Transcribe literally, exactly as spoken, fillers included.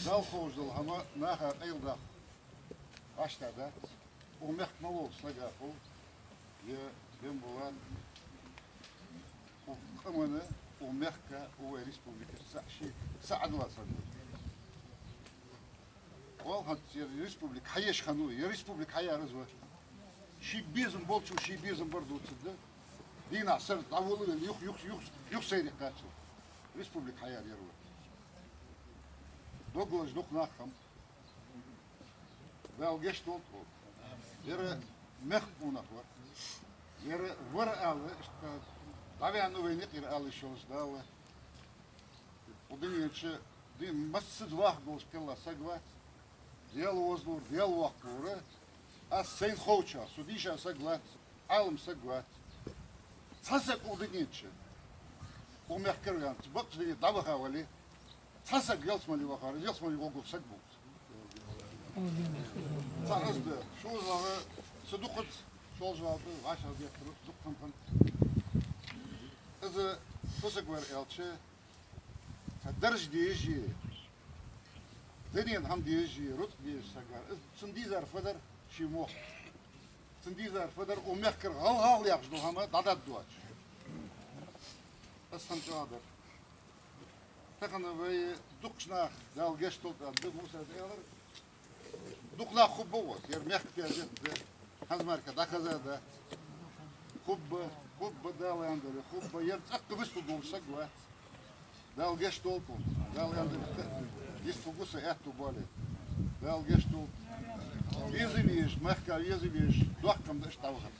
Дала ховш дола хӀама наха къайладаккха вӀаштӀехьа дац. Укх мехка мел волча сага хул, е Бембулата, укх къаман, укх мехка, укх вай республикаца цхьа ший, цхьа Ӏадала саг ва. Оал хӀанз, ер республика хьаеш хиннав, ер республика хьаяьр из ва. Ший безам болчо ший безам бар дувцаргда. Дийнахьа, сарахьа дӀаволавелла, юха, юха, юха, юха сайре кхаччалца. Республика хьаяьр ер ва. Дог лазаш дукха нах хиннаб. Дала гешт долда тхона. Ер мехка къонах вар. Ер вар ала, иштта дӀаваьннав вайна юкъера ала йиш йолаш Дала. Укх дунен чу, ди-, массаза вахаргволаш кхелла саг вац. Даьла везалора, Даьла воккхалора. Аз сайна ховчох, со дийша саг вац, Ӏалам саг вац. Цхьа саг укх дунен чу, укх мехкара ваьнна, цу бакъча дунен дӀаваха вале, цхьа саг ялсмале вахар, ялсмале гӀоргвола саг ва. Цхьа из да, шозлагӀа, са дукхаза шолжа вала да, вӀашагӀдеттар дукха хӀама хиннад. Из фу саг вар аьлча, цхьа дарж дезаш, дунен хӀама дезаш, рузкъа дезаш саг вар. Из цунна дийзар фу дар, ший мохк. Цунна дийзар фу дар, укх мехкара гӀалгӀагӀа яхаш дола хӀама дӀадоаладеш. Из хӀама чӀоагӀа дар. Тахан вай дукхача наха Дала гешт долда аьнна да, Мусас аьлар. Дукха нах хургба оаха, ер мехка тӀа деза, хӀанз мара дӀахеза дац. Хургба, хургба, Дала аьнна дале, хургба, ер цӀаккха вистхургвола саг вац. Дала гешт долда тхона. Дала аьнна дале, вистхургва са аьттув бале. Дала гешт долда. Веза везаш, мехка веза везаш, доккха хӀама да иштта дӀавахар.